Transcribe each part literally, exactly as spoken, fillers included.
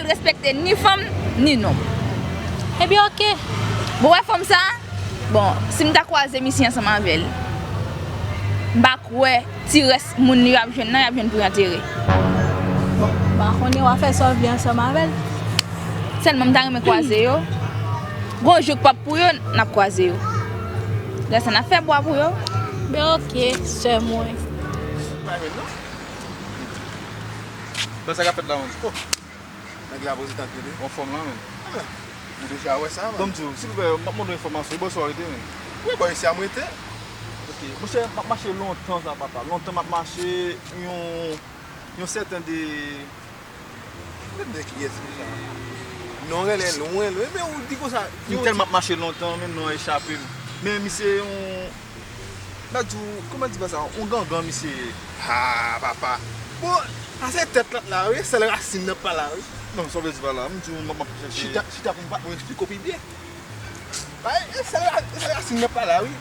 Respekte ni fanm, ni nonm. Ebyen, oke. Bon, wè fanm sa? Bon, si m ta kwaze misye ansanm avè l, m pa kwè ti rès moun li yo ap jwenn nan, y ap jwenn pou y antere. Bon, m pa konnen, w a fè sa w vle ansanm avè l. Sèlman m ta renmen kwaze yo. Gon jou k p ap pou yo, n ap kwaze yo. Lè sa n ap fè bwa pou yo. Ben oke, sè mwen. Pa jwenn non. Bon, sa k ap fèt la menm? Oh. Nèg la poze tank li. Anfòm la menm. Ah, ou deja wè sa, man. Ban m di w, silvouplè, m ap mande w enfòmasyon. Ebyen, sa w rete menm? Wi, bò isi a m rete. Ok. Monchè, m ap mache lontan sa, papa. Lontan m ap mache, yon, yon sèten de Mwen de kiyès ki sa? Non, rele lwen, lwen. Men ou di konsa. M tèlman ap mache lontan, men non an echape m. Men misye yon, m ap di w, kòman di sa, yon gangan misye ye. Ha, papa. Bon, sa se tèt la la, wi. Sèl rasin nan pa la, wi. Non, sa w vle di pa la? M di w, m ap, m ap chèche. Chita, chita pou m pa, pou m eksplike w pi byen. Bay, e sèl la, e sèl rasin nan pa la, wi.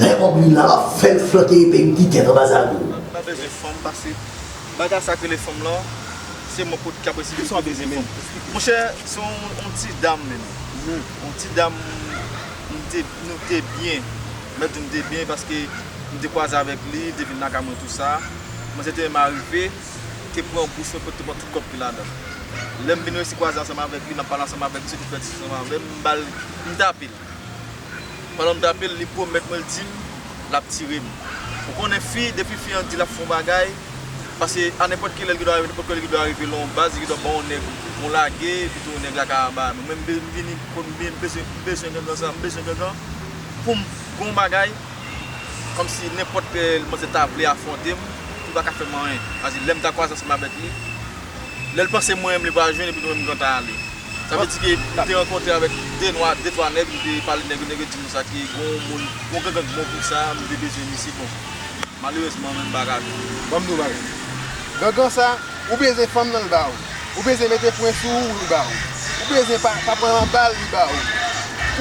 Lè kòb li la, w ap fè l flanke epe m ti tèt anba zago. M pa bezwen fanm pase. Bagay sa k rele fanm lan, se mwen kot k ap resevè fanm. Monchè, se yon, yon ti dam menm. Yon ti dam, m te, nou te byen. Mèt di m te byen paske m te kwaze avèk li, li te vin lakay mwen tou sa. Mwen se te menm arive, te pran bous mwen, te pran tout kòb ki ladan. Lè m vin resi kwaze ansanm avèk li, m ap pale ansanm avèk li, se li ki fè ti ansanm avè m, m ba l, m tape l. Pandan m t apel, li pwomèt mwen, l di m l ap tire m. Ou konnen fi, depi fi an di l ap fè yon bagay, paske a nenpòt ki lè l gendwa rive, nenpòt ki lè l gendwa rive nan yon baz, li gendwa ba yon nèg yon lage, epi tou nèg la ka ba. Mwen, m be-, m vini, m bezwen, m bezwen gangan sa, m bezwen gangan pou m gen yon bagay, kòmsi nenpòt lè manzè ta vle afwonte m, li pa ka fè m anyen. Paske lè m ta kwaze ansanm avèk li, lè l panse mwen menm li pral jwenn, epi tou menm li gentan ale. Sa vle di ke m te rankontre avèk de nwa, de twa nèg, m te pale nèg yo, nèg yo di m sa ke gon moun, gon gangan ki bon pou sa, m te bezwen misye, bon. Malerezman, men m pa ka jwenn li. Ban m di w bagay. Gangan sa, ou bezwen fanm nan, l ba ou. Ou bezwen mete pwen sou ou, li ba ou. Ou bezwen pa, pa pran nan bal, li ba ou.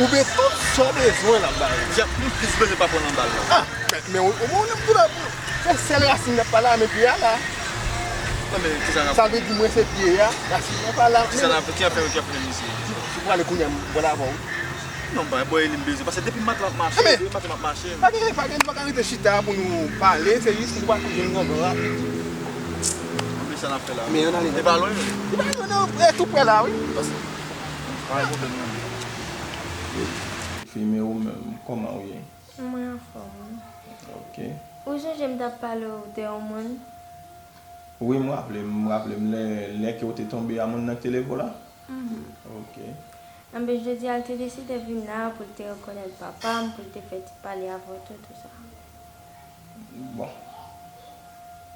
Ou be tout sa w bezwen, l ap ba ou. Jap, m plis bezwen pa pran nan bal la. Ah, men, men, ou, ou, ou, ou, Se sèl rasin n ap pale a, men pi a la. Non, men ki sa n ap... Sa vle di mwen se pye a, rasin n ap pale a. Ki sa n ap, ki afè yo, ki afè misye? Si, si w prale kounye a, m pral avè w. Non, bay, bò e li m bezwen. Paske depi maten m ap mache, depi maten m ap mache. Pa gen, pa gen, nou pa ka rete chita pou nou pale, se jis nou pa jwenn gangan a. Anben sa n ap fè la. Men ann ale. E pa lwen, non? E pa lwen, non, e tou prè la, wi. Pa gen pwoblèm, non. Fimen ou menm, kòman ou ye? Mwen anfòm, wi. Ok. Ou sonje m t ap pale w de yon moun? Wi, m raple m, m raple m lè, lè ke w te tonbe a moun nan ki te leve w la? Mhm. Ok. Anben, jodi a, l te deside vin la pou l te rekonèt papa m, pou l te fè ti pale avè w tou, tou sa. Bon.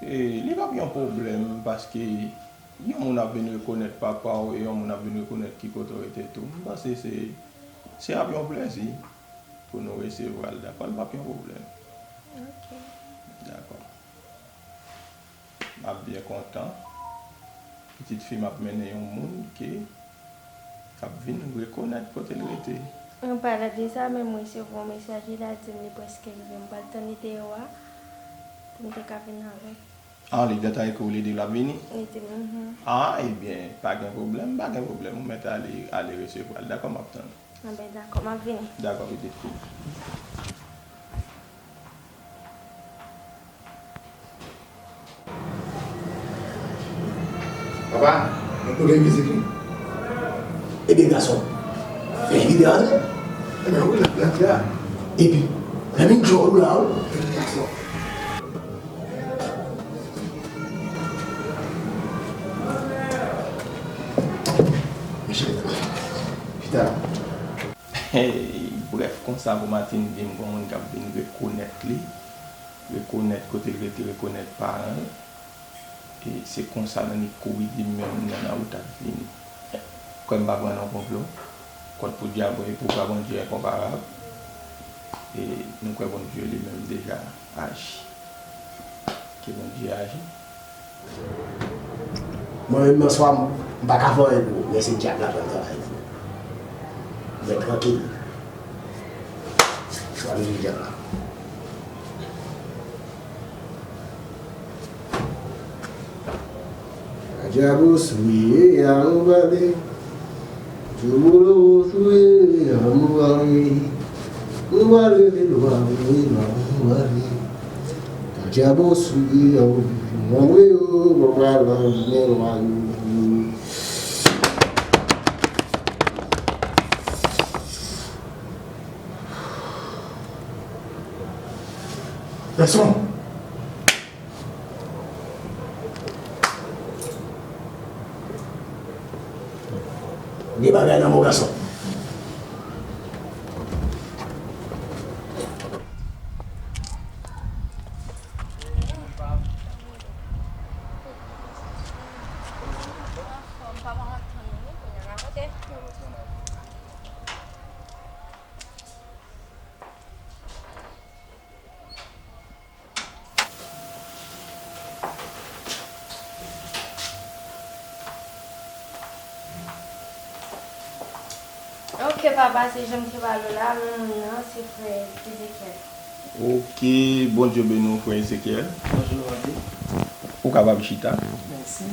E, li p ap yon pwoblèm, paske yon moun ap vin rekonèt papa w e yon moun ap vin rekonèt ki kote w rete tou. M panse se, se ap yon plèzi. Pou nou resevwa l, dakò? L p ap yon pwoblèm. Ok. Dakò. M ap byen kontan. Pitit fi m ap mennen yon moun ke, k ap vin rekonèt kote l rete. An palan de sa, menm mwen resevwa yon mesaj, li la di m li prèske rive. M pral tann li deyò a, pou m te ka vin avè l. Ah, li gentan ekri w, li di l ap vini? Li di m, mhm. Ah, ebyen, pa gen pwoblèm, pa gen pwoblèm. Ou mèt ale, ale resevwa l. Dakò, m ap tann. Anben, dakò, m ap vini. Dakò, pitit fi. Papa, nou gen vizit, wi. Ebyen, gason, fè vide a, non? Ebyen, wi, l ap, l ap la. Epi, lè m jwenn ou la, wi. Ebyen, gason. Mesye, chita la. Hey, brèf, konsa pou Martine di m gon moun k ap vin rekonèt li, rekonèt kote l rete, rekonèt paran l. E se konsa nan li kouri di m menm nan lawout ap vini. Kwè m pa kwè nan konplo. Kont pou dyab, e pouvwa Bondye enkonparab. E nou kwè Bondye li menm deja aji. Ke Bondye aji. Mwen menm nan swa m, m pa ka fè anyen pou ou, men se dyab la pral travay pou ou. Mwen trankil. Sa vle di dyab la. Ka dyabo souye a ou bale. Djouboulou souye a ou bale. Ou bale de lwa ou bale. Ka dyabo souye a ou bale. Mwen mwen yo mwen pral nan men lwa yo. Gason. Gen bagay nan men w gason. Ok papa, se jan m te pale w la, men moun nan se frè Ezekiel. Ok, Bondye beni w, frè Ezekiel. Bonjou, Randy. Ou kapab chita. Mèsi.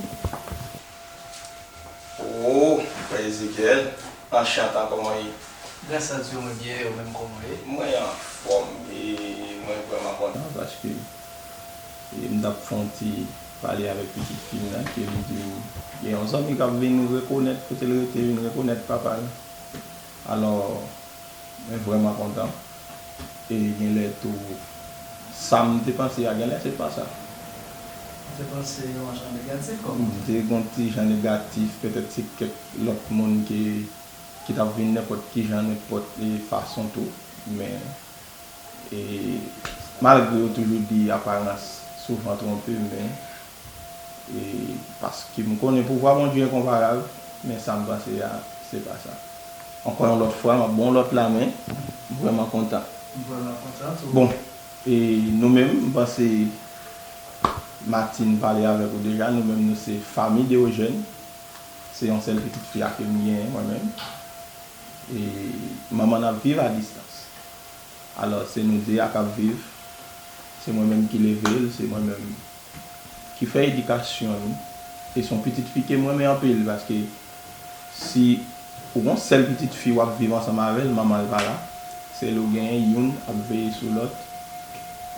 Oh, frè Ezekiel, anchantan, kòman w ye? Gras a Dye, mwen byen, e ou menm, kòman w ye? Mwen anfòm, e mwen vrèman kontan paske e m t ap fè yon ti pale avèk pitit fi m nan, ke li di m gen yon zanmi k ap vin rekonèt kote l rete, vin rekonèt papa l. Alò, mwen vrèman kontan. E genlè tou, sa m te panse a, genlè se pa sa. Ou te panse yon jan negatif kòman? M te gen yon ti jan negatif, petèt se kèk lòt moun ki, ki t ap vin nenpòt ki jan, nenpòt, e, fason tou. Men, e, malgre yo toujou di aparans souvan twonpe, men, e, paske m konnen pouvwa Bondye enkonparab, men sa m panse a, se pa sa. Ankò yon lòt fwa, m ap ba w yon lòt lamen. M vrèman kontan. M vrèman kontan tou. Bon, e nou menm, m panse Martine pale avèk ou deja, nou menm nou se fanmi Deogène. Se yon sèl pitit fi a ke m genyen, mwen menm. E manman n ap viv a distans. Alò, se nou de a k ap viv. Se mwen menm ki leve l, se mwen menm ki fè edikasyon li. E se yon pitit fi ke m renmen anpil, paske si ou gon sèl pitit fi w ap viv ansanm avè l, manman l pa la, sèl ou genyen, youn ap veye sou lòt.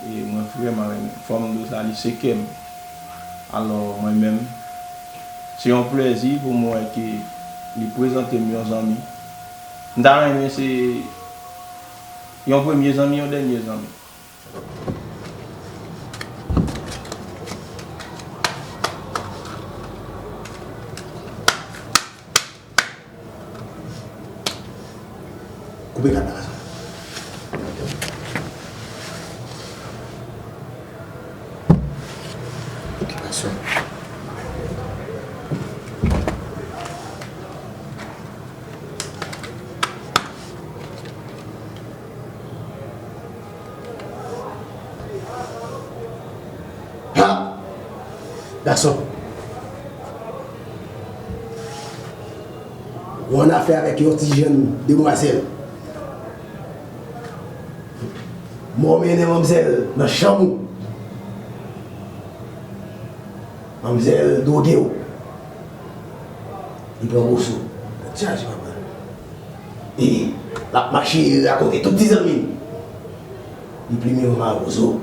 E mwen vrèman renmen l. Fò m di w sa, li se kè m. Alò, mwen menm, se yon plèzi pou mwen wè ke li prezante m yon zanmi. M ta renmen se yon premye zanmi, yon dènye zanmi. Koupe kat la, gason. Okipasyon. Ha! Gason. Ou annafè avèk yon ti jèn demwazèl. Men w mennen manmzèl nan chanm ou. Manmzèl dwoge w. Li pran moso. Tèt chaje, papa. E l ap mache rakonte tout ti zanmi l. Li plimen yon mawozo.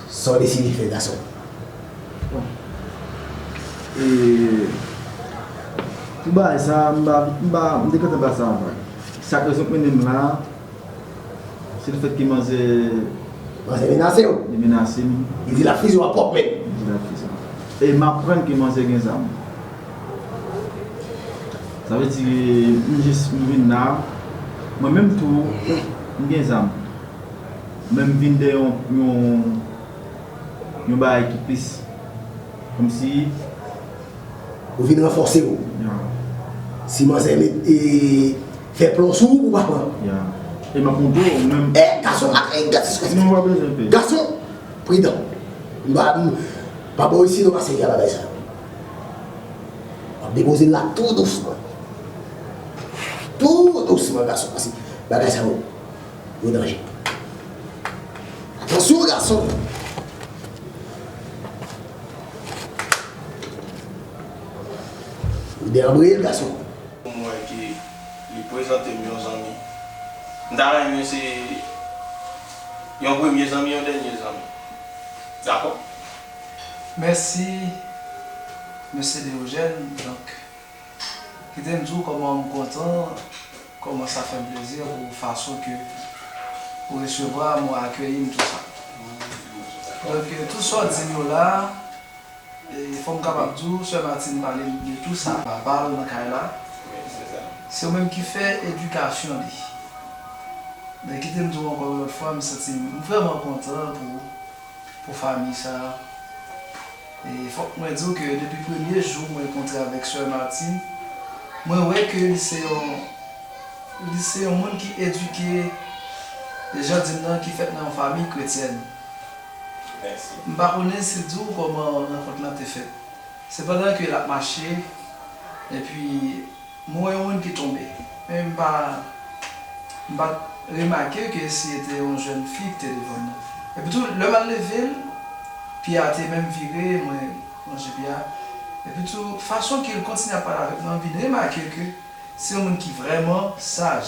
Sa w deside fè, gason? Bon. E, pou bagay sa, m pa, m pa, m te kontan pa sa anvan. Sa k rezon k mennen m la, se lefèt ke manzè, manzè menase w. Li menase m. Li di l ap fize w a pwòp men. Li di l ap fize m. E m aprann ke manzè gen zam. Sa vle di, m jis, m vin la, mwen menm tou, m gen zam. Men m vin de yon, yon, yon bagay ki plis kòmsi. Ou vin ranfòse w. Ya. Si manzè met, e, fè plon sou ou, ou pa pran. Ya. E m ap montre w, menm. E, gason, ak, e, gason, non, w pa bezwen pè. Gason, pridan. M pa, m pa ba w isi non, paske y a bagay sa. W ap depoze l la tou dousman. Ou dousman gason, paske bagay sa yo, yo danje. Atansyon gason. Ou deranbre l gason. Mwen wè ke li prezante m yon zanmi. M ta renmen se yon premye zanmi, yon dènye zanmi. Dakò? Mèsi, mesye Deogèn. Donk, kite m di w kòman m kontan, kòman sa fè m plezi pou fason ke ou resevwa m, ou akeyi m, tou sa. Donk, tout sa w di m yo la, fò m kapab di w, sè Martine pale m de tou sa, papa l nan kay la. Se ou menm ki fè edikasyon li. Men kite m di w ankò yon lòt fwa, m santi m vrèman kontan pou, pou fanmi sa a. E fòk mwen di w ke depi premye jou mwen kontre avèk sè Martine, mwen wè ke li se yon, li se yon moun ki edike, e jan di m nan, ki fèt nan yon fanmi kretyèn. M pa konnen si l di w kòman rankont lan te fèt. Sepandan ke l ap mache, epi mwen wè yon moun ki tonbe. Men m pa, m pa t remake ke si se te yon jèn fi ki te devan m nan. Epi tou, lè m al leve l, pye a te menm vire, mwen ranje pye a. Epi tou, fason ke l kontinye ap pale avèk mwen, m vin remake ke se yon moun ki vrèman saj.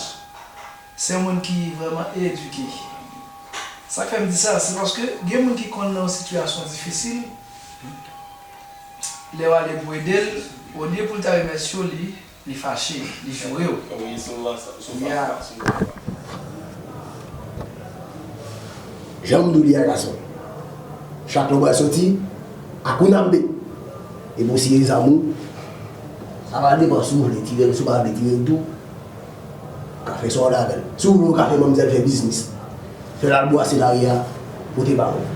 Se yon moun ki vrèman edike. Sa k fè m di sa, se paske gen moun ki konn nan yon sitiyasyon difisil, lè w ale pou ede l, olye pou l ta remèsye w, li, li fache, li joure w. Jan m di w li a gason, chak lè w pral soti, akounambe. Epi w siye zam ou, sa va depann si w vle tire l, si w pa vle tire l tou. Ou ka fè sa w vle avè l. Si w vle, ou ka fè manmzèl fè biznis. Fè l al bwase lari a, pote bawon.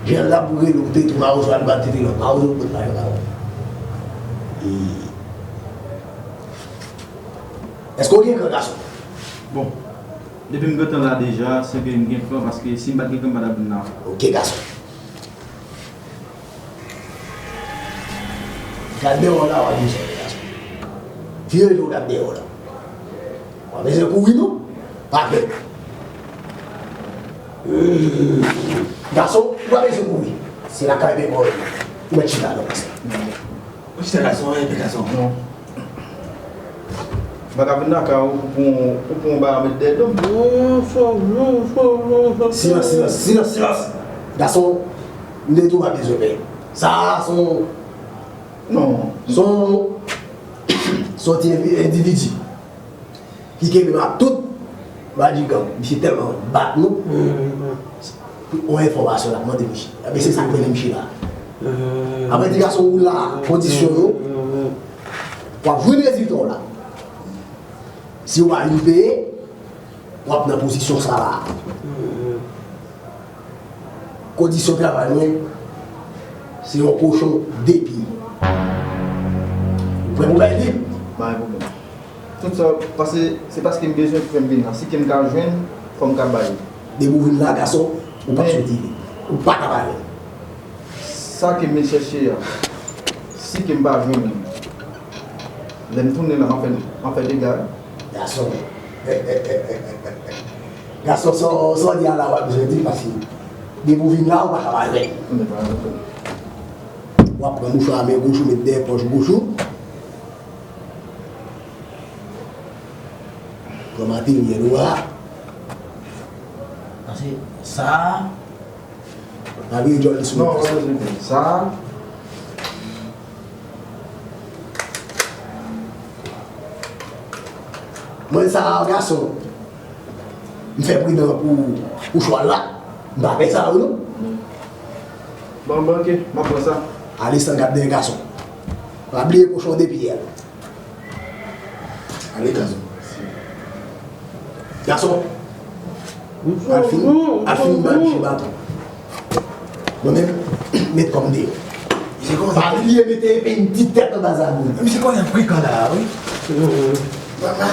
Jan l ap rele w, tete mawozo, al bat tete lòt mawozo, pote lari bawon. E. Èske w gen kran, gason? Bon, depi m gentan la deja, se ke m gen kran, paske si m pa t gen kran, m pa t ap vin la. Oke, gason. Gad dèyè w la, w ap bezwen gason. Vire do w gad dèyè w la. W ap bezwen kouri non. Pa pè. Gason, ou pa bezwen kouri. Se lakay pè pa w. Ou mèt chita non konsa. Ou chita gason, anyen pè gason. Non. M pa ka vin lakay ou pou, pou, pou yon bagay met dèyè do m. Silans, silans, silans, silans. Gason, m te di w pa bezwen pè. Sa a se yon, non, se yon, se yon ti endividi ki kenbe m ak tout badigang. Misye tèlman bat nou. Pou yon enfòmasyon l ap mande misye. Ebyen se sa k mennen misye la. Apre ti gason ou la, kondisyon yo, w ap jwenn rezilta w la. Si w pa vin peye, w ap nan pozisyon sa la. Kondisyon travay mwen, se yon kochon de pye. Ou prè pou bay li? Pa gen pwoblèm. Tout sa, paske se paske m bezwen ki fè m vin la. Si ke m ka jwenn, fò m ka bay. Depi w vin la, gason, ou p ap soti. Ou pa ka pale. Sa ke m vin chèche a, si ke m pa jwenn li, lè m tounen la, m ap fè, m ap fè dega wi. Gason. Gason, sa w, sa w di a la, w ap bezwen di, paske depi w vin la, ou pa ka pale. W ap pran mouchwa a men goch ou, met dèyè pòch goch ou. Pran materyèl ou a. Pase sa a. Pa vire djòl li sou mwen. Non, pa bezwen sa a. Mwen sa a, gason. M fè pridan pou, pou chwal la. M pa fè sa yo non. Bon, bon, ok. M ap pran sa. Ale san gad dèyè gason. Pa bliye kochon de pye a. Ale gason. Gason. Al fin, al fin ban misye baton. Mwen menm, met kò m deyò. Pa bliye mete epe yon ti tèt anba zabou. Misye konnen frekan la a wi.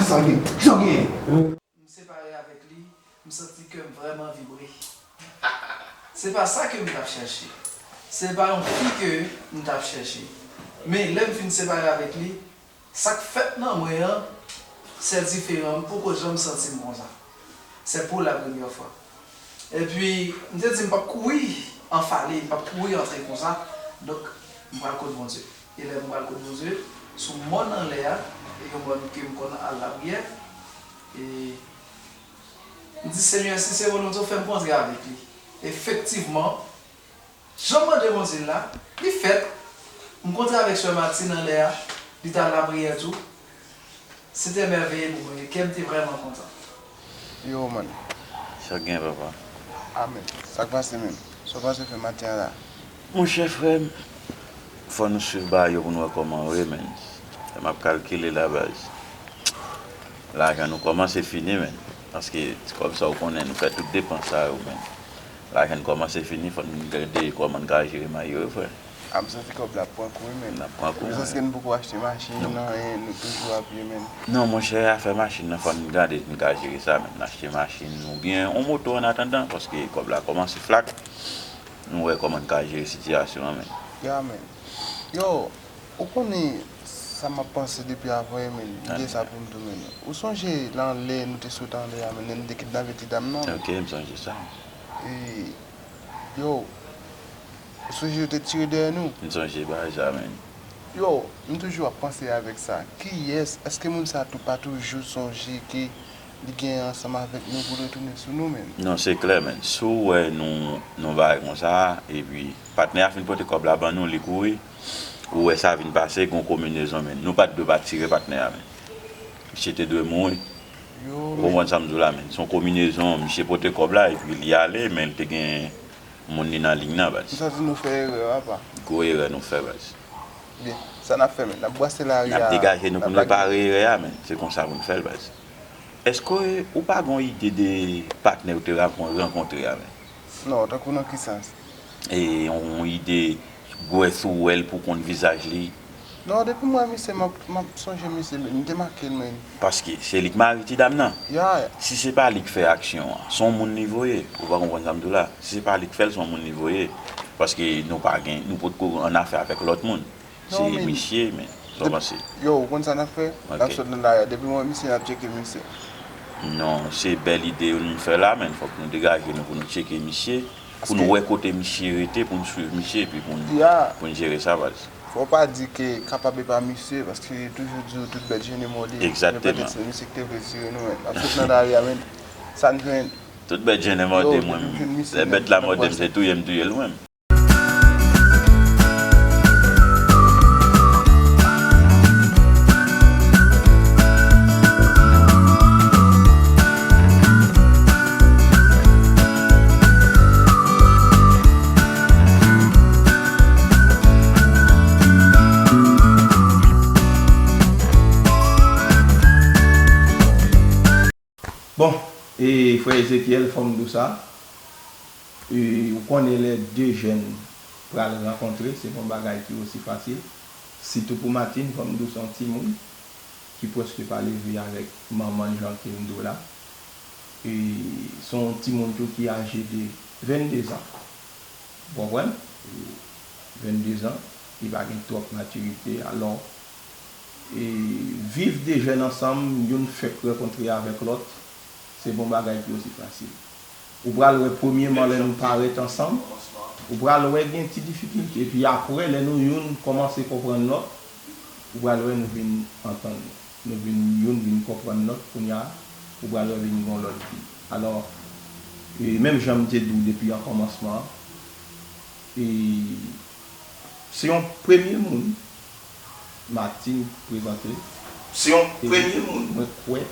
Sa gen. Sa gen. M separe avèk li, m santi kè m vrèman vibre. Se pa sa ke m t ap chèche. Se pa yon fi ke m t ap chèche. Men lè m fin separe avèk li, sa k fèt nan mwen an, C'est différent, m poko janm santi m konsa. C'est pour la première fois. Epi, m te di m p ap kouri anfale, m p ap kouri antre konsa. Donk, m pral kot Bondye. E lè m pral kot Bondye, sou mòn anlè a, e yon mòn ke m konn al lapriyè, e m di, Senyè, si se volonte w, fè m kontre avèk li. Efektivman, jan m mande Bondye l la, li fèt. M kontre avèk sè Martine anlè a, li t al lapriyè tou. Se te mèveye pou mwen, kè m te vrèman kontan. Yo, man. Sa k gen, papa? Amen. Sa k pase menm? Sa w pase fè maten an la? Monchè, frè m, fò nou swiv bagay yo pou nou wè kòman yo ye, menn. Lè m ap kalkile la, baz, lajan nou kòmanse fini, menn. Paske ti kòb sa, ou konnen, nou fè tout depans sa yo, menn. Lajan n kòmanse fini, fò n gade kòman n ka jere may yo, wi, frè. A, m santi kòb la ap pran kou, wi, menn. L ap pran kou, wi. Jiskaske nou poko achte machin, anyen, nou toujou a pye, menn. Non, monchè, afè machin nan, fò n gade si n ka jere sa, menn. N achte machin oubyen yon moto an atandan, paske kòb la kòmanse flak. Nou wè kòman n ka jere sitiyasyon an, menn. Ya, menn. Yo, ou konnen sa m ap panse depi avan, menn. M gen sa pou m di w, menn. Ou sonje nan lè nou te sot anlè a, menn, lè nou te kidnape ti dam nan, menn? Ok, m sonje sa. E, yo, ou sonje yo te tire dèyè nou? M sonje bagay sa, menn. Yo, m toujou ap panse avèk sa. Kiyès, èske moun sa tou pa toujou sonje ke li gen ansanm avèk nou pou l retounen sou nou, menn? Non, se klè, menn. Si w wè nou, nou bagay konsa, epi patnè a fin pote kòb la ban nou, li kouri, ou wè sa vin pase, gon konbinezon, menn. Nou pa t dwe pa tire patnè a, menn. Misye te dwe mouri. Yo, ou konprann sa m di w la, menn? Se yon konbinezon, misye pote kòb la, epi li ale, men li te gen moun li nan liy nan, baz. M santi nou fè erè, papa. Gwo erè nou fè, baz. Byen, sa n ap fè, menn? N ap brase lari a. N ap degaje nou pou n repare erè a, menn. Se konsa pou n fè l, baz. Èske ou pa gen yon ide de patnè ou te rakon-, rankontre a, menn? Non, tankou nan ki sans? E yon, yon ide gwè sou wè l pou konn vizaj li? Non, depi m wè misye, m ap, m ap sonje misye, m te make l, menn. Paske se li k mari ti dam nan. Ya. Si se pa li k fè aksyon an, se yon moun li voye. Ou pa konprann sa m di w la? Si se pa li k fè l, se yon moun li voye. Paske nou pa gen, nou potko annafè avèk lòt moun. Se misye, men, sa w panse? Yo, ou konn sa n ap fè? N ap sot nan lari a. Depi m wè misye, n ap tcheke misye. Non, se bèl ide nou fè la, men fòk nou degaje nou pou nou tcheke misye, pou nou wè kote misye rete, pou nou swiv misye, epi pou nou, pou nou jere sa, baz. Fò w pa di ke kapab e pa misye, paske li toujou di w tout bèt jennen mòde. Egzakteman. Men petèt se misye ki te vle tire nou, men n ap sot nan lari a, men sa n jwenn. Tout bèt jennen mòde, mwen menm. Lè bèt la mòde m, se touye m touye l, mwen menm. Bon, e frè Ezekiel, fò m di w sa, e ou konnen lè de jèn pral rankontre, se pa yon bagay ki osi fasil. Sitou pou Martine, fò m di w se yon timoun ki prèske pa leve avèk manman l jan ke m di w la. E se yon timoun tou ki aje de vennde zan. Ou konprann? Vennde zan, li pa gen twòp matirite. Alò, e viv de jèn ansanm, youn fèk rankontre avèk lòt, se pa yon bagay ki osi fasil. Ou pral wè premyèman lè nou parèt ansanm, ou pral wè gen ti difikilte. Epi apre, lè nou youn kòmanse konprann lòt, ou pral wè nou vin antann nou. Nou vin, youn vin konprann lòt, kounye a, ou pral wè vin gen yon lòt vi. Alò, e menm jan m te di w depi an kòmansman an, e se yon premye moun Martine prezante. Se yon premye moun. Mwen kwè,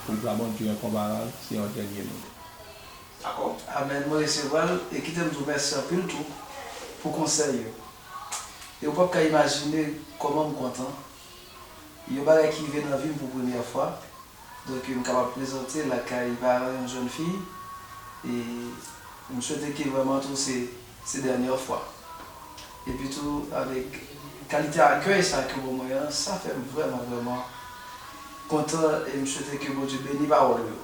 pou glwa Bondye enkonparab, se yon dènye moun. Dakò. Amèn. Mwen resevwa l e kite m di w mèsi anpil tou pou konsèy yo. E ou p ap ka imajine kòman m kontan. Yon bagay ki rive nan vi m pou premyè fwa. Donk, m kapab prezante lakay paran yon jèn fi. E m swete ke vrèman tou se, se dènyè fwa. Epi tou, avèk kalite akèy sa ke w ban mwen an, sa fè m vrèman, vrèman kontan. E m swete ke Bondye beni pawòl ou yo.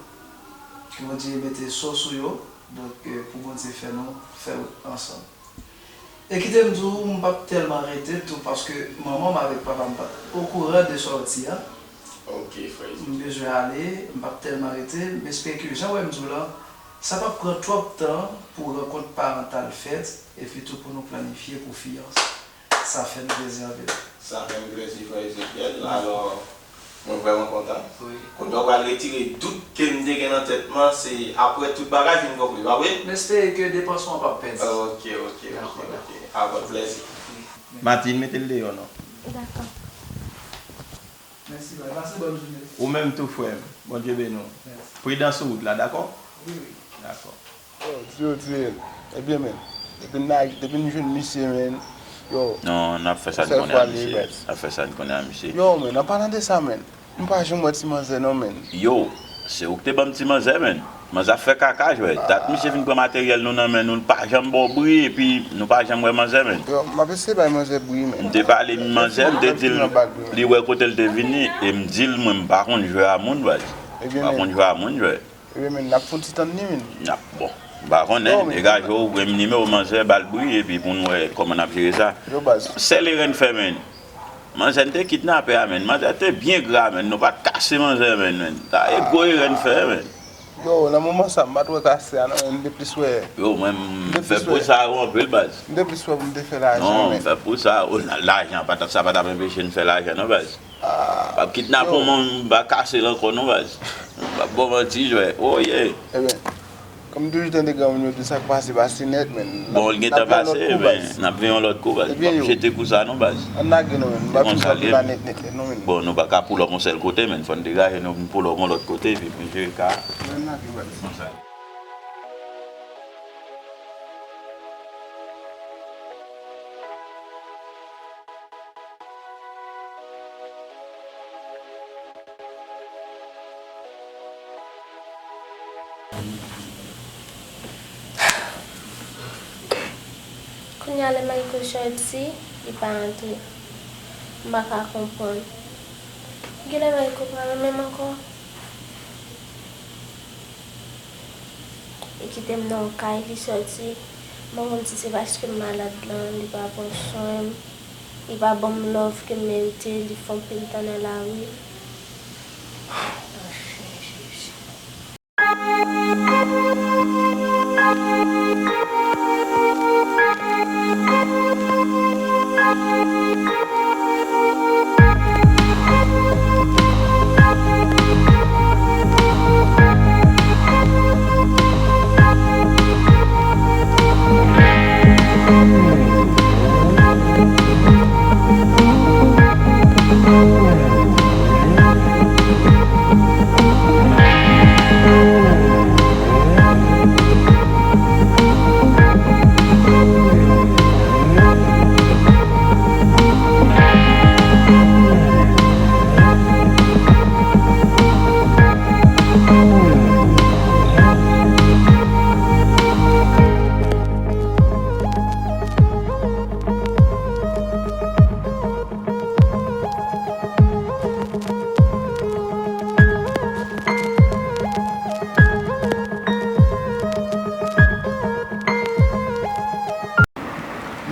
Ke Bondye mete sò sou yo. Donk, eh, pou Bondye fè nou fè wout ansanm. E kite m di w, m p ap tèlman rete tou, paske manman m avèk papa m pa t okouran de sòti an. Ok, frè. M bezwen ale, m p ap tèlman rete, m espere ke jan w wè m di w lan, sa p ap pran twòp tan pou rankont parantal fèt, epi tou pou nou planifye pou fiyans. Sa fè m plezi anpil. Sa fè m plezi, frè Ezekiel. Alò, mwen vrèman kontan. Wi. Kounye a w pral retire dout ke m te gen nan tèt mwen, se apre tout bagay fin konpli, pa vre? M espere ke depansman w p ap pèdi. Ok, ok, ok, ok. Avèk plezi. Wi. Martine, mete l deyò non. Dakò. Mèsi, baz. Pase bòn jounen. Ou menm tou, frè m. Bondye beni w. Mèsi. Pridans sou wout la, dakò? Wi, wi. Dakò. Yo, di yo, di yo. Ebyen, men. Depi n lage, depi n jwenn misye, men. Yo. Non, n ap fè sa n konnen a misye. N ap fè sa n konnen a misye. Yo, men, an palan de sa, men. M pa janm wè ti manzè non, men. Yo, se ou ki te ban m ti manzè, men. Manzè ap fè kaka, jwè. Dat misye fin pran materyèl nou nan men nou, l pa janm ba w bri, epi nou pa janm wè manzè, men. Yo, m ap eseye bay manzè bri, men. M te pale manzè, m te di l, li wè kote l te vini, e m di l, mwen, m pa konn jwe a moun, baz. M pa konn jwe a moun, jwè. Ebyen, men, n ap fè yon ti tann li, men. N ap, bon, m pa konnen, degaje w, gen nimewo manzè, ba l bri, epi pou n wè kòman n ap jere sa. Yo, baz. Sèl erè n fè, men. Manzè n te kidnape a, men. Manzè te byen gra, men. Nou pa t kase manzè, men, men. Sa e gwo erè n fè, men. Yo, nan moman sa, m pa t wè kase a, non, men. M te plis wè. Yo, mwen, m fè pou sa yo anpil, baz. M te plis wè pou m te fè lajan, men. Non, m fè pou sa yo. Lajan, pa t ap, sa pa t ap anpeche n fè lajan, non, baz. M p ap kidnape w, men, m pa kase l ankò, non, baz. M p ap ba w manti, jwè. Oh, yeah. Ebyen, Kòm m toujou tande granmoun yo di sa k pase, pase nèt, men. Bon, l gentan pase, men n ap vin yon lòt kou, baz. M p ap jete kou sa non, baz. Ann lage non, men. M p ap fin fè kou la nèt, nèt, nèt non, men. Bon, nou pa ka pull up yon sèl kote, men. Fò n degaje nou vin pull up yon lòt kote, epi pou n jere ka. Ann lage, baz. Konsa. Kounye a lè Michael sòti, li pa antre. M pa ka konprann. Genlè Michael pa la menm ankò. Li kite m nan yon kay, li sòti. M pa konn si se paske m malad lan, li pa pran swen m, li pa ban m love ke m merite, li fè anpil tan nan lari.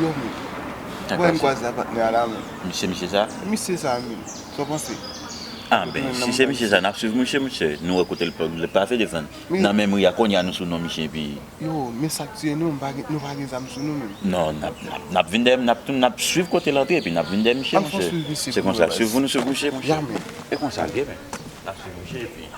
Yo, men. Wè m kwaze a patnè a la, men. Misye, misye sa? Misye sa, men. Sa w panse? Ah, ben, si se misye sa, n ap swiv misye, misye. Nou wè kote l pa, l pa vle defann. Nan menm ri a, kounye a nou sou non misye, epi Yo, men sa k tiye nou, m pa gen, nou pa gen zam sou nou menm. Non, n ap, n ap, n ap vin dèyè, n ap tou, n ap swiv kote l antre, epi n ap vin dèyè misye, monchè. Al fon swiv misye pou mwen, baz. Se konsa, swiv pou nou swiv misye, monchè. Jamè. E konsa l ye, men. N ap swiv misye, epi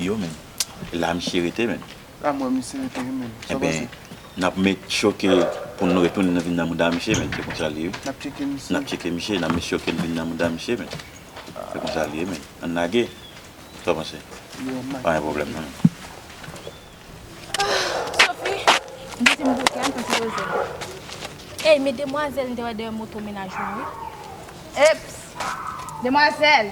yo, men. E la misye rete, men. La m wè misye rete, wi, men. Sa w panse? Enben, n ap met choke pou nou retounen nan vin nan mouda misye, men. Se konsa l ye, wi. N ap tcheke misye. N ap tcheke misye, n ap met choke vin nan mouda misye, men. Se konsa l ye, men. Ann lage. Sa w panse? Pa gen pwoblèm, non. Sophie, m santi m bouke, m santi poze m. Ey, men demwazèl m te wè dèyè moto mennaj ou an, wi. Eps! Demwazèl!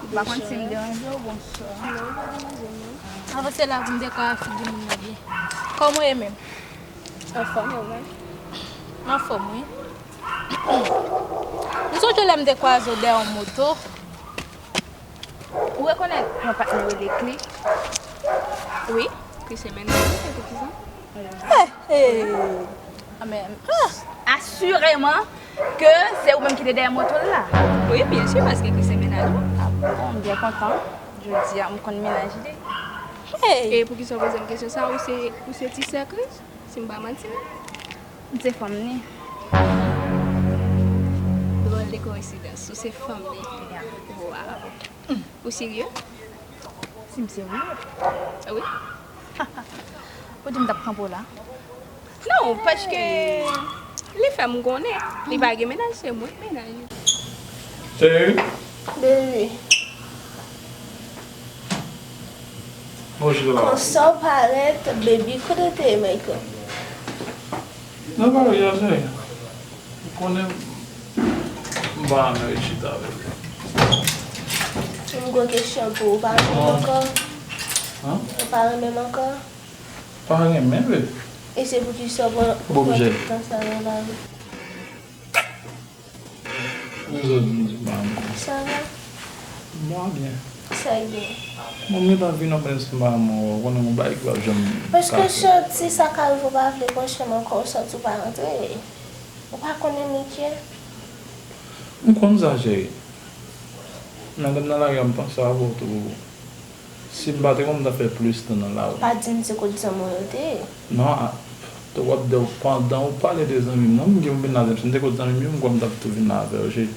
M pa konn si m deranje w, bonswa. Avanse la pou m dekwa figi moun nan byen. Kòman w ye menm? Anfòm, e ou menm? M anfòm, wi. M sonje lè m te kwaze w dèyè yon moto. Ou rekonèt yon patnè w rele Kli? Wi, Kli se mennaj mwen, se poukisa? Eh, eh. Amèn. Ah, asireman ke se ou menm ki te dèyè moto l la. Wi, byen si, paske Kli se mennaj mwen. Ah bon, m byen kontan. Jodi a, m konn mennaj li. Hey! E poukisa w poze m kesyon sa? Ou se, ou se ti sè Kli? Si m pa manti. M se fanm li. Dròl de koyensidans, ou se fanm li. Ya. Waw. Ou serye? Si m serye? Wi. Ou di m t ap kanpe w la? Non, paske li fè m konnen li pa gen mennaj, se mwen k mennaj. Cheri. Baby. Konsa w parèt, baby, kote w te ye, Michael? Nan pale a, cheri. Ou konnen m pa renmen ret chita avèk ou. M gon kesyon pou ou, ou pa renmen m ankò? Hein? Ou pa renmen m ankò? Pa renmen, baby. E se poukisa w pran tout tan sa nan lari? Rezon di m pa renmen. Sa va? M pa byen. Sa gen? Mwen, m gentan vin nan prens m pa renmen w, ou konnen m yon bagay ki p ap janm pase. Paske w soti sa ka rive w pa vle pran chanm ankò, w soti w pa rantre. Ou pa konnen Mickey? M konn sa, cheri. Men lè m nan lari a, m panse avè w tou. Si m pa te konn, m t ap fè plis tan nan lari. Pa di m se kot zanmi w yo te ye. Non, a, te w ap de, pandan w pale de zanmi m nan, m gen yon mennaj, si m te kot zanmi m yo, m kwè m t ap tou vin la avè w, cheri.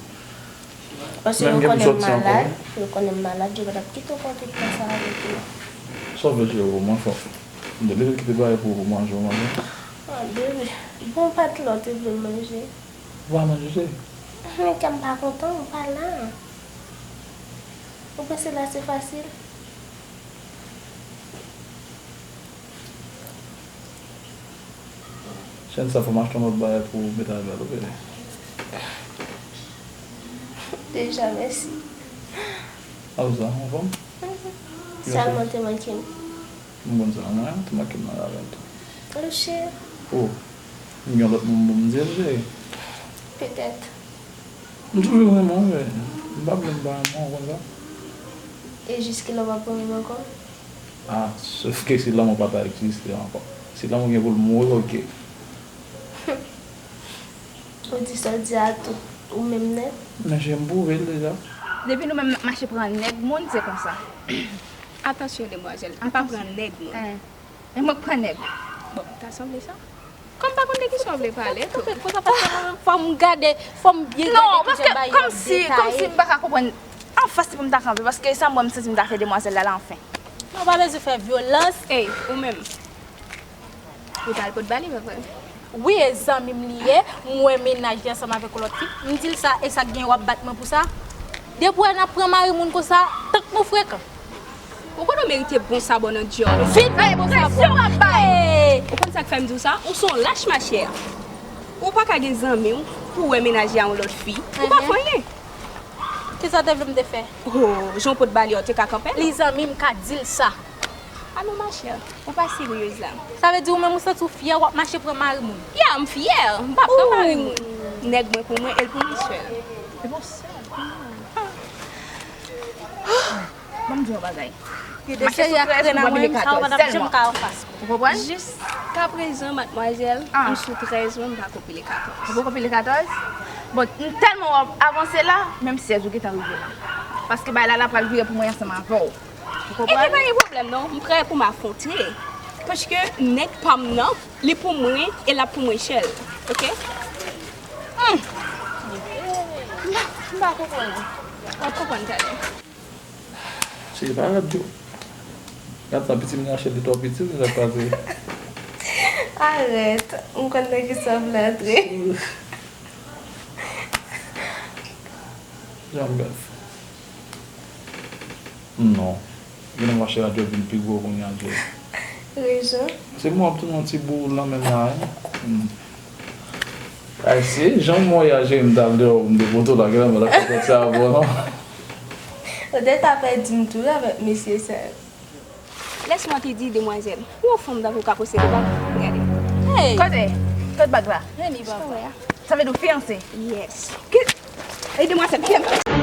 Paske yo konnen m malad, yo konnen m malad, yo pa t ap kite w pran tout tan sa avèk yo. Sa w vle, cheri, ou manje? M te leve kite bagay pou ou manje, ou manje? Ah, bebe, bon, pa t la w te vle manje. Ou pa manje, cheri? Men kè m pa kontan, ou pa la. Ou panse la se fasil? Chèn sa, fò m achte yon lòt bagay pou w mete avè l, wi, bebe. Deja, mèsi. Alò sa, anfòm? Sèlman te manke m. M konn sa, mwen, te manke m nan lavi m tou. Louche. Oh, m gen lòt moun pou m di l, cheri. Petèt. M toujou renmen w, wi. M pa vle m pa renmen w, ou konn sa. E jiskilè w p ap renmen m ankò? Ah, sòf ke si lanmou pa ta egziste ankò. Si lanmou gen pou l mouri, oke. Ou di sa w di a tout ou menm nèt? Men cheri, m pwouve l deja. Depi nou menm n ap mache pran nèg moun, se konsa. Atansyon, demwazèl, m pa pran nèg moun. Men mwen k pran nèg. Bon, ta sanble sa. Kòm pa konn de kisa w vle pale tou. Fò m gade, fò m byen gade kijan bagay yo detaye. Non, paske kòmsi, kòmsi m pa ka konprann. Anfas li pou m ta kanpe, paske sa m wè, m santi m ta fè demwazèl la, la anfen. Non, pa bezwen fè vyolans. Ey, ou menm. Ou t al pot ba li, pa vre? Wi, e zanmi m li ye, m wè mennaj li ansanm avèk yon lòt fi. M di l sa, e sa k gen w ap bat mwen pou sa? Depi w wè n ap pran mari moun konsa, tank nou frekan. Ou konnen w merite bon sabò nan dyòl. Vin bay bon sabò. Presyon w ap bay. Hey! Ou konn sa k fè m di w sa? Ou se yon lach, machè. Ou pa ka gen zanmi w pou w wè mennaj li a yon lòt fi. Ou pa fè anyen. Kisa w te vle m te fè? Oh, jan w pot ba li a, w te ka kanpe l? Li zanmi m, ka di l sa. A non, machè, ou pa seryez la. Sa vle di ou menm ou santi w fyè, w ap mache pran mari moun? Ya, m fyè, m pa pran mari moun. Nèg mwen pou mwen, e l pou mwen sèl. E pou sèl. Ban m di w yon bagay. Mache sou trèz moun, w ap pile katòz sèlman. Ou konprann? Jiskaprezan, madmwazèl, m sou trèz moun, m pa ko pile katòz. Ou poko pile katòz? Bon, m tèlman w ap avanse la, menm sèz ou gentan rive la. Paske bagay la, la pral vire pou mwen ansanm avè w. Ou konprann? Ebyen, pa gen pwoblèm non, m prè pou m afwonte. Paske nèg pa m nan, li pou mwen e l ap pou mwen sèl. Oke? Hmm. M pa konprann. W ap konprann talè. Cheri, pa rad yo. Gad sa, piti m rache li twò piti, se sa k pase. Arèt, m konn nan kisa w vle antre. Jan m bèl. Non. Gen lè m mache radyo vin pi gwo kounye a, Jay. Rezon? Se mwen ap tounen yon ti boul nan menm la, wi. Hmm. Ay, se jan m wè a, Jay, m t al deyò pou m te poto la, gen lè m pa t ap fè sa avè w, non. Ou te ka pèdi m tou avèk mesye sa yo. Lès mwen te di demwazèl, pou yon fanm tankou w ka posede pa gade. Hey! Kote? Kote bag la? Remi papa. Sa vle di w fiyanse? Yes. Ki? Ey, demwazèl, kite m.